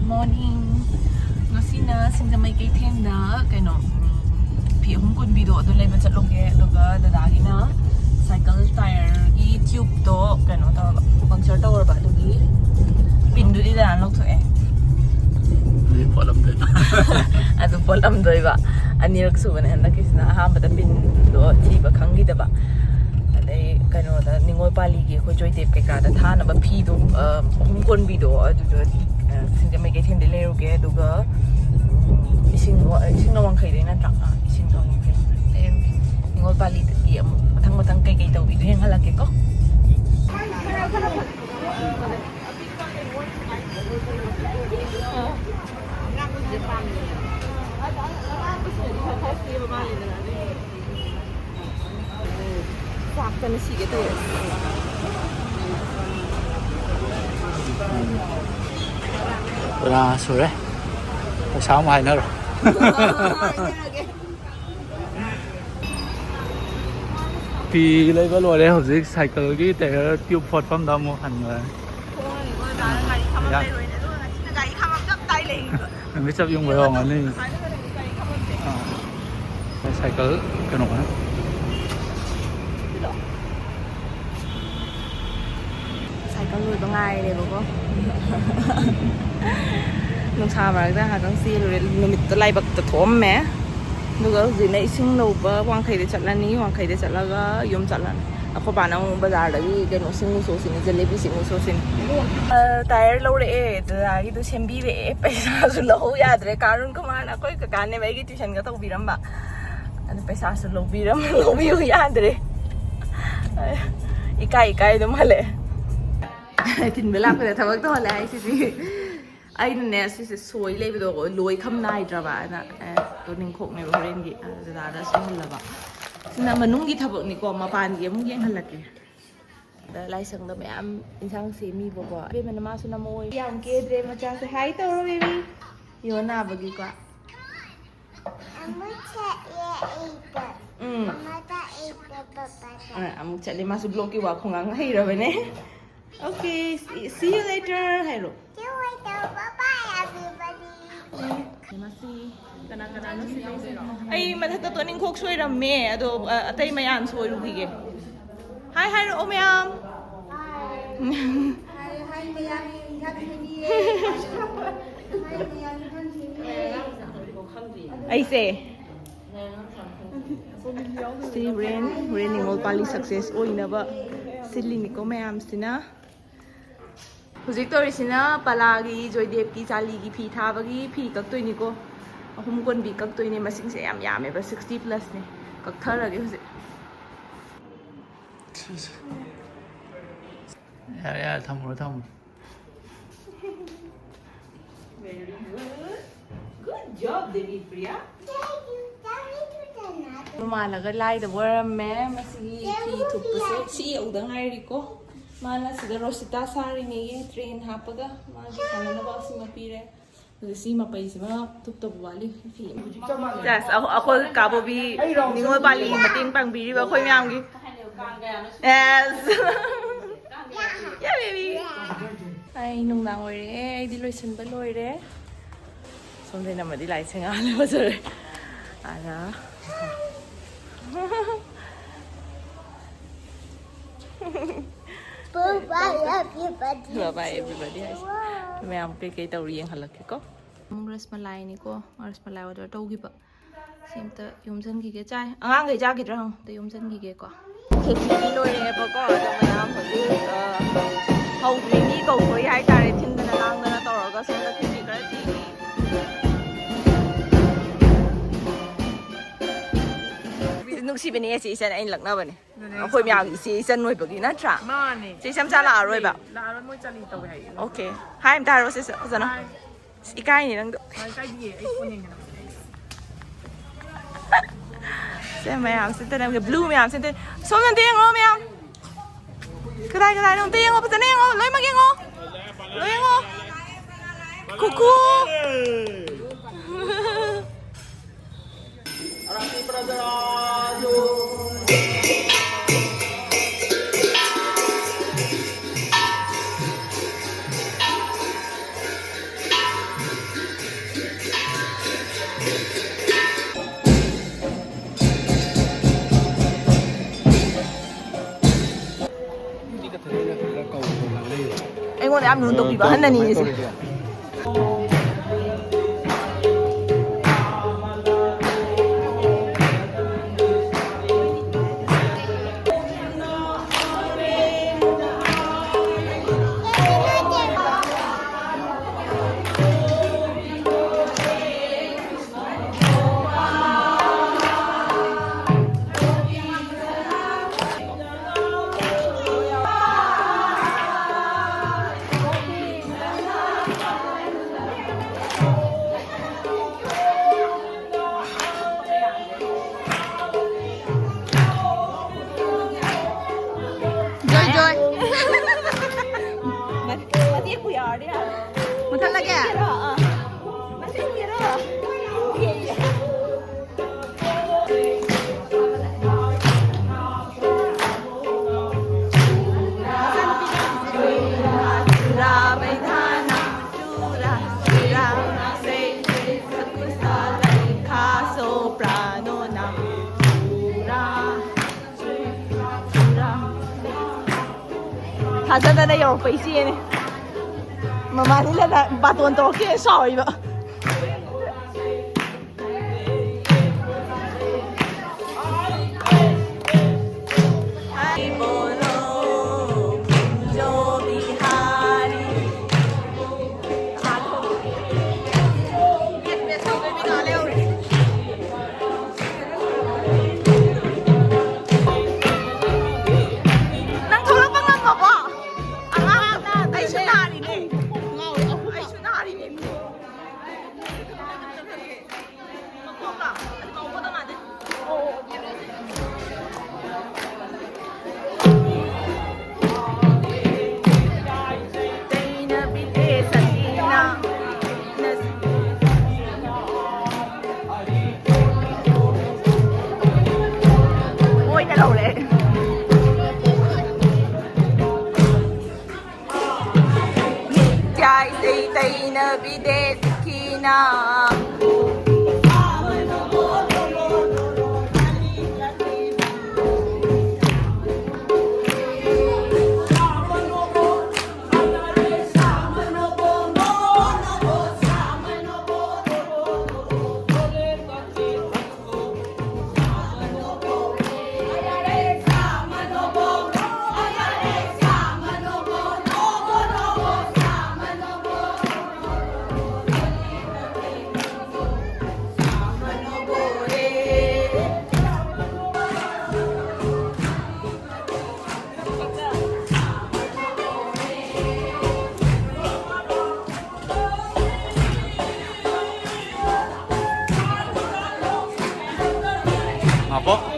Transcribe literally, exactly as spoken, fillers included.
Morning. ꯉꯁꯤꯅ ꯁꯤꯡꯖꯃꯩ ꯀꯩꯊꯦꯜꯗ ꯀꯩꯅꯣ, ꯎꯝ, ꯐꯤ ꯑꯍꯨꯝ ꯀꯣꯟꯕꯤꯗꯣ ꯑꯗꯨ ꯂꯩꯕ ꯆꯠꯂꯨꯒꯦ, ꯑꯗꯨꯒ ꯗꯗꯥꯒꯤꯅ ꯁꯥꯏꯀꯜ ꯇꯥꯌꯔꯒꯤ ꯇ꯭ꯌꯨꯕꯇꯣ ꯀꯩꯅꯣ ꯇꯧꯔꯕ, ꯄꯪꯆꯔ ꯇꯧꯔꯕ, ꯑꯗꯨꯒꯤ ꯄꯤꯟꯗꯨꯗꯤ ꯗꯗꯥꯅ ꯂꯧꯊꯣꯛꯑꯦ꯫ ꯑꯗꯨꯗꯤ ꯐꯣꯠꯂꯝꯗꯣꯏꯕ꯫ ꯑꯗꯨ ꯐꯣꯠꯂꯝꯗꯣꯏꯕ꯫ ꯑꯅꯤꯔꯛ ꯁꯨꯕꯅꯦ ꯍꯟꯗꯛꯀꯤꯁꯤꯅ, ꯑꯍꯥꯟꯕꯗ ꯄꯤꯟꯗꯣ ꯊꯤꯕ ꯈꯪꯈꯤꯗꯕ꯫ ꯑꯗꯩ ꯀꯩꯅꯣꯗ ꯅꯤꯉꯣꯜ ꯄꯥꯜꯂꯤꯒꯤ ꯑꯩꯈꯣꯏ ꯖꯣꯏꯗꯦꯕ ꯀꯩꯀꯥꯗ ꯊꯥꯅꯕ ꯐꯤꯗꯣ, ꯑ, ꯑꯍꯨꯝ ꯀꯣꯟꯕꯤꯗꯣ, ꯑꯗꯨꯗꯣ, ꯑ, ꯁꯤꯡꯖꯃꯩ ꯀꯩꯊꯦꯜꯗ ꯂꯩꯔꯨꯒꯦ꯫ ꯑꯗꯨꯒ, ꯎꯝ, ꯏꯁꯤꯡ ꯋꯥ-, ꯏꯁꯤꯡꯅ ꯋꯥꯡꯈꯩꯗꯩ ꯅꯠꯇ꯭ꯔꯥ? ꯑꯥ, ꯏꯁꯤꯡꯅ ꯋꯥꯡꯈꯩ ꯂꯩꯔꯨꯒꯦ꯫ ꯅꯤꯉꯣꯜ ꯄꯥꯜꯂꯤꯗꯒꯤ ꯑꯃꯨꯛ ꯃꯊꯪ ꯃꯊꯪ ꯀꯩꯀꯩ ꯇꯧꯕꯤꯗꯣ ꯌꯦꯡꯍꯜꯂꯛꯀꯦꯀꯣ꯫ ꯆꯥꯛꯇꯅ ꯁꯤꯒꯦ ꯇꯧꯔꯦ꯫ ꯕꯣꯔꯥ ꯁꯨꯔꯦ꯫ ꯄꯩꯁꯥ ꯑꯃꯨꯛ ꯍꯥꯏꯅꯔꯣ꯫ ꯐꯤ ꯂꯩꯕ ꯂꯣꯏꯔꯦ꯫ ꯍꯧꯖꯤꯛ ꯁꯥꯏꯀꯜꯒꯤ ꯇꯥꯌꯔ ꯇ꯭ꯌꯨꯕ ꯐꯣꯠꯐꯝꯗ ꯑꯃꯨꯛ ꯍꯟꯈ꯭ꯔꯦ꯫ ꯍꯣꯏ, ꯍꯣꯏ, ꯗꯥꯅ ꯒꯥꯔꯤ ꯈꯥꯝꯃꯝ ꯌꯥ꯫ ꯂꯩꯔꯣꯏꯅꯦ꯫ ꯑꯗꯨꯒ ꯉꯁꯤꯅ ꯒꯥꯔꯤ ꯈꯥꯝꯃꯝ ꯇꯞ ꯇꯥꯏ ꯂꯩꯔꯤꯕ꯫ ꯅꯨꯃꯤꯠ ꯆꯞ ꯌꯨꯡꯕ ꯌꯥꯎꯔꯝꯒꯅꯤ꯫ ꯁꯨꯃꯥꯏꯅ ꯒꯥꯔꯤ ꯈꯥꯝꯃꯝꯗꯦ꯫ ꯑꯥ꯫ ꯁꯥꯏꯀꯜ ꯀꯩꯅꯣ ꯈꯔ꯫ ꯁꯥꯏꯀꯜ ꯂꯣꯏꯕ ꯉꯥꯏꯔꯦꯕꯀꯣ꯫ ꯅꯨꯡꯁꯥ ꯃꯔꯛꯇ ꯉꯥꯏꯍꯥꯛꯇꯪ ꯆꯦꯜꯂꯨꯔꯦ꯫ ꯅꯨꯃꯤꯠꯇꯣ ꯂꯥꯏꯕꯛꯇ ꯊꯣꯛꯑꯝꯃꯦ꯫ ꯑꯗꯨꯒ ꯍꯧꯖꯤꯛꯅ ꯏꯁꯤꯡ ꯂꯧꯕ ꯋꯥꯡꯈꯩꯗ ꯆꯠꯂꯅꯤ, ꯋꯥꯡꯈꯩꯗ ꯆꯠꯂꯒ ꯌꯨꯝ ꯆꯠꯂꯅꯤ꯫ ꯑꯩꯈꯣꯏ ꯕꯥꯅ ꯑꯃꯨꯛ ꯕꯖꯥꯔꯗꯒꯤ ꯀꯩꯅꯣ ꯁꯤꯡꯉꯨ ꯆꯣꯁꯤꯅꯤ, ꯖꯦꯂꯦꯕꯤ ꯁꯤꯡꯉꯨ ꯆꯣꯁꯤꯅꯤ꯫ ꯑ, ꯇꯥꯌꯔ ꯂꯧꯔꯛꯑꯦ, ꯗꯗꯥꯒꯤꯗꯣ ꯁꯦꯝꯕꯤꯔꯛꯑꯦ꯫ ꯄꯩꯁꯥꯁꯨ ꯂꯧꯍꯧ ꯌꯥꯗ꯭ꯔꯦ꯫ ꯀꯥꯔꯨꯟ ꯀꯨꯃꯥꯔꯅ ꯑꯩꯈꯣꯏ ꯀꯀꯥꯅꯦꯕ ꯑꯩꯒꯤ ꯇ꯭ꯌꯨꯁꯟꯒ ꯇꯧꯕꯤꯔꯝꯕ꯫ ꯑꯗꯨ ꯄꯩꯁꯥꯁꯨ ꯂꯧꯕꯤꯔꯝ-, ꯂꯧꯕꯤꯌꯨ ꯌꯥꯗ꯭ꯔꯦ꯫ ꯏꯀꯥꯏ ꯏꯀꯥꯏ ꯑꯗꯨꯝ ꯍꯜꯂꯛꯑꯦ꯫ ꯊꯤꯟꯕ ꯂꯥꯛꯄꯗ ꯊꯕꯛ ꯇꯧꯍꯜꯂꯦ ꯍꯥꯏꯁꯤꯗꯤ꯫ ꯑꯩꯅꯅꯦ ꯁꯤꯁꯦ ꯁꯣꯏ ꯂꯩꯕꯗꯣ ꯂꯣꯏ ꯈꯝ ꯅꯥꯏꯗ꯭ꯔꯕ ꯑꯅ, ꯑꯦ, ꯇꯣꯅꯤꯡꯈꯣꯛꯅꯦꯕ ꯍꯣꯔꯦꯟꯒꯤ꯫ ꯑ, ꯗꯗꯥꯗ ꯁꯣꯏꯍꯜꯂꯕ꯫ ꯁꯤꯅ ꯃꯅꯨꯡꯒꯤ ꯊꯕꯛꯅꯤꯀꯣ, ꯃꯄꯥꯟꯒꯤ ꯑꯃꯨꯛ ꯌꯦꯡꯍꯜꯂꯛꯀꯦ꯫ ꯑꯗ ꯂꯥꯏꯁꯪꯗ ꯃꯌꯥꯝ ꯏꯟꯁꯥꯡ ꯁꯦꯝꯃꯤꯕꯀꯣ꯫ ꯏꯕꯦꯝꯃꯅ ꯃꯥꯁꯨ ꯅꯝꯃꯛꯑꯣ꯫ ꯌꯥꯝ ꯀꯦꯗ꯭ꯔꯦ ꯃꯆꯥꯁꯦ꯫ ꯍꯥꯏ ꯇꯧꯔꯣ ꯕꯦꯕꯤ꯫ ꯌꯣ ꯅꯥꯕꯒꯤꯀꯣ꯫ ꯑꯃꯨꯛ ꯆꯠꯂꯦ ꯑꯩꯗꯣ꯫ ꯎꯝ꯫ ꯑꯃꯗ ꯑꯩꯗꯣ ꯄꯄꯥꯗ꯫ ꯑ, ꯑꯃꯨꯛ ꯆꯠꯂꯦ꯫ ꯃꯥꯁꯨ ꯕ꯭ꯂꯣꯛꯀꯤ ꯋꯥ ꯈꯣꯡꯉꯥꯡ ꯍꯩꯔꯕꯅꯦ꯫ Okay, see, see you later ꯍꯥꯏꯔꯣ꯫ See you later, bye bye. ꯃꯁꯤ ꯀꯅꯥ ꯀꯅꯥꯅꯣ ꯁꯤꯜꯂꯤꯁꯦ? ꯑꯩ ꯃꯊꯛꯇ ꯇꯣꯅꯤꯡꯈꯣꯛ ꯁꯣꯏꯔꯝꯃꯦ, ꯑꯗꯣ ꯑ, ꯑꯇꯩ ꯃꯌꯥꯝ ꯁꯣꯏꯔꯨꯈꯤꯒꯦ꯫ ꯍꯥꯏ ꯍꯥꯏꯔꯛꯑꯣ ꯃꯌꯥꯝ꯫ ꯍꯥꯏ, ꯍꯥꯏ, ꯃꯌꯥꯝ ꯏꯟꯖꯥꯡ ꯊꯤꯅꯤꯌꯦ꯫ ꯍꯥꯏ, ꯃꯌꯥꯝ ꯏꯟꯖꯥꯡ ꯊꯤꯅꯤꯌꯦ꯫ ꯑꯩꯁꯦ ꯁꯤ ꯔꯦꯟ, ꯔꯦꯟ ꯅꯤꯉꯣꯜ ꯄꯥꯜꯂꯤ ꯁꯛꯁꯦꯁ ꯑꯣꯏꯅꯕ ꯁꯤꯜꯂꯤꯅꯤꯀꯣ ꯃꯌꯥꯝꯁꯤꯅ꯫ ꯍꯧꯖꯤꯛ ꯇꯧꯔꯤꯁꯤꯅ ꯄꯂꯥꯒꯤ, ꯖꯣꯏꯗꯦꯕꯀꯤ, ꯆꯥꯂꯤꯒꯤ ꯐꯤ ꯊꯥꯕꯒꯤ ꯐꯤ ꯀꯛꯇꯣꯏꯅꯤꯀꯣ꯫ ꯑꯍꯨꯝ ꯀꯣꯟꯕꯤ ꯀꯛꯇꯣꯏꯅꯦ, ꯃꯁꯤꯡꯁꯦ ꯌꯥꯝ ꯌꯥꯝꯃꯦꯕ, ꯁꯤꯛꯁꯇꯤ ꯄ꯭ꯂꯁꯅꯦ꯫ ꯀꯛꯊꯔꯒꯦ ꯍꯧꯖꯤꯛ꯫ ꯌꯥꯔꯦ, ꯌꯥꯔꯦ, ꯊꯝꯃꯨꯔꯣ, ꯊꯝꯃꯨꯔꯣ꯫ Very good. Good job, Devi Priya. ꯅꯣꯡꯉꯥꯜꯂꯒ ꯂꯥꯏꯗꯕ ꯑꯣꯏꯔꯝꯃꯦ꯫ ꯃꯁꯤꯒꯤ ꯐꯤ ꯊꯨꯞꯄꯁꯦ ꯁꯤ ꯌꯧꯗ ꯉꯥꯏꯔꯤꯀꯣ꯫ ꯃꯥꯅ ꯁꯤꯗ ꯔꯣꯁꯤꯇꯥ ꯁꯥꯔꯤꯅꯦꯌꯦ, ꯇ꯭ꯔꯦꯟ ꯍꯥꯞꯄꯒ ꯃꯥꯒꯤ ꯁꯥꯟꯅꯅꯕ ꯑꯁꯤꯃ ꯄꯤꯔꯦ꯫ ꯑꯗꯨ ꯁꯤ ꯃꯄꯩꯁꯤꯃ ꯊꯨꯞꯇꯕ ꯋꯥꯠꯂꯤ꯫ ꯐꯤ꯫ Yes, ꯑꯩꯈꯣꯏ ꯀꯥꯕꯣꯕꯤ ꯅꯤꯉꯣꯜ ꯄꯥꯜꯂꯤꯒꯤ ꯃꯇꯦꯡ ꯄꯥꯡꯕꯤꯔꯤꯕ ꯑꯩꯈꯣꯏ ꯃꯌꯥꯝꯒꯤ꯫ Yes. Yeah, baby. ꯑꯩ ꯅꯨꯡꯗꯥꯡ ꯑꯣꯏꯔꯦ, ꯑꯩꯗꯤ ꯂꯣꯏꯁꯤꯟꯕ ꯂꯣꯏꯔꯦ꯫ ꯁꯣꯝꯗ ꯅꯝꯃꯗꯤ ꯂꯥꯏꯠꯁꯦ ꯉꯥꯜꯂꯦ ꯐꯖꯔꯦ꯫ ꯑꯗ Bye bye, everybody. Bye bye, everybody ꯍꯥꯏꯁꯦ꯫ ꯃꯌꯥꯝ ꯀꯩꯀꯩ ꯇꯧꯔꯤ ꯌꯦꯡꯍꯜꯂꯛꯀꯦꯀꯣ꯫ ꯑꯃꯨꯛ ꯔꯁꯃꯂꯥꯏꯅꯤꯀꯣ, ꯔꯁꯃꯂꯥꯏ order ꯇꯧꯈꯤꯕ꯫ ꯁꯤ ꯑꯝꯇ ꯌꯣꯝꯁꯤꯟꯈꯤꯒꯦ꯫ ꯆꯥꯏ꯫ ꯑꯉꯥꯡꯈꯩ ꯆꯥꯈꯤꯗ꯭ꯔꯥ ꯍꯪ-, ꯑꯝꯇ ꯌꯣꯝꯁꯤꯟꯈꯤꯒꯦꯀꯣ꯫ ꯈꯦꯆꯤꯗꯤ ꯂꯣꯏꯔꯦꯕꯀꯣ, ꯑꯗꯣ ꯃꯌꯥꯝ ꯍꯧꯖꯤꯛ, ꯑ, ꯍꯧꯗ꯭ꯔꯤ꯫ ꯃꯤ ꯀꯧꯊꯣꯛꯏ ꯍꯥꯏꯇꯥꯔꯦ, ꯊꯤꯟꯗꯅ ꯂꯥꯡꯗꯅ ꯇꯧꯔꯒ ꯁꯣꯝꯗ ꯈꯦꯆꯤ ꯈꯔ ꯊꯤꯔꯤ꯫ ꯅꯨꯡꯁꯤꯕꯅꯦ, ꯏꯆꯦ ꯏꯆꯟ ꯑꯩꯅ ꯂꯛꯅꯕꯅꯦ꯫ ꯑꯗꯨꯅꯦ ꯑꯩꯈꯣꯏ ꯃꯌꯥꯝꯒꯤ ꯏꯆꯦ ꯏꯆꯟ ꯑꯣꯏꯕꯒꯤ ꯅꯠꯇ꯭ꯔꯥ? ꯃꯥꯅꯦ꯫ ꯏꯆꯦ ꯏꯆꯟ ꯃꯆꯥ ꯂꯥꯛꯑꯔꯣꯏꯕ? ꯂꯥꯛꯑꯔꯣꯏ, ꯃꯣꯏ ꯆꯥꯂꯤ ꯇꯧꯋꯦ ꯍꯥꯏꯌꯦ꯫ Okay꯫ ꯍꯥꯏ ꯑꯝꯇ ꯍꯥꯏꯔꯣ ꯁꯤꯁꯦ ꯐꯖꯅ꯫ ꯍꯥꯏ꯫ ꯏꯀꯥꯏꯅꯤ ꯅꯪꯗꯣ꯫ ꯍꯣꯏ, ꯏꯀꯥꯏꯗꯤꯌꯦ꯫ ꯑꯩ ꯐꯣꯟ ꯌꯦꯡꯒꯦ꯫ ꯁꯦ ꯃꯌꯥꯝꯁꯦ ꯑꯝꯇ ꯅꯝꯒꯦ꯫ Blue ꯃꯌꯥꯝꯁꯦ ꯑꯝꯇ ꯁꯣꯝꯗ ꯑꯝꯇ ꯌꯦꯡꯉꯣ ꯃꯌꯥꯝ꯫ ꯀꯗꯥꯏ ꯀꯗꯥꯏꯅꯣ ꯑꯝꯇ ꯌꯦꯡꯉꯣ, ꯐꯖꯅ ꯌꯦꯡꯉꯣ, ꯂꯣꯏꯃꯛ ꯌꯦꯡꯉꯣ꯫ ꯂꯣꯏ ꯌꯦꯡꯉꯣ꯫ ꯀꯨꯀꯨ꯫ ꯌꯥꯝ ꯅꯣꯟꯊꯣꯛꯄꯤꯕ ꯑꯍꯟ ꯑꯅꯤꯁꯦ꯫ ꯖꯣꯏ, ꯖꯣꯏ꯫ ꯃꯇꯦꯛꯄꯨ ꯌꯥꯔꯗꯤ ꯌꯥꯔꯦ꯫ ꯃꯨꯊꯠꯂꯒꯦ? ꯃꯇꯦꯛ ꯄꯤꯔꯣ, ꯑꯥ꯫ ꯃꯇꯦꯛ ꯄꯤꯔꯣ꯫ ꯊꯥꯖꯗꯅ ꯌꯧꯔꯛꯄ ꯏꯆꯦꯅꯦ꯫ ꯃꯃꯥꯅꯤꯅ ꯕꯥꯇꯣꯟ ꯇꯧꯔꯛꯀꯦꯅ ꯁꯥꯎꯔꯤꯕ꯫ ꯅꯪ ꯊꯣꯛꯂꯛꯄ ꯉꯝꯃꯕꯣ? ꯑꯉꯥꯡ, ꯑꯩꯁꯨ ꯅꯥꯔꯤꯅꯦ꯫ ꯑꯩꯁꯨ ꯅꯥꯔꯤꯅꯦ꯫ ꯅꯤꯇ꯭ꯌꯥꯏ ꯆꯩꯇꯩꯅ ꯕꯤꯗꯦꯁꯤꯀꯤꯅ꯫ ꯀꯣ꯫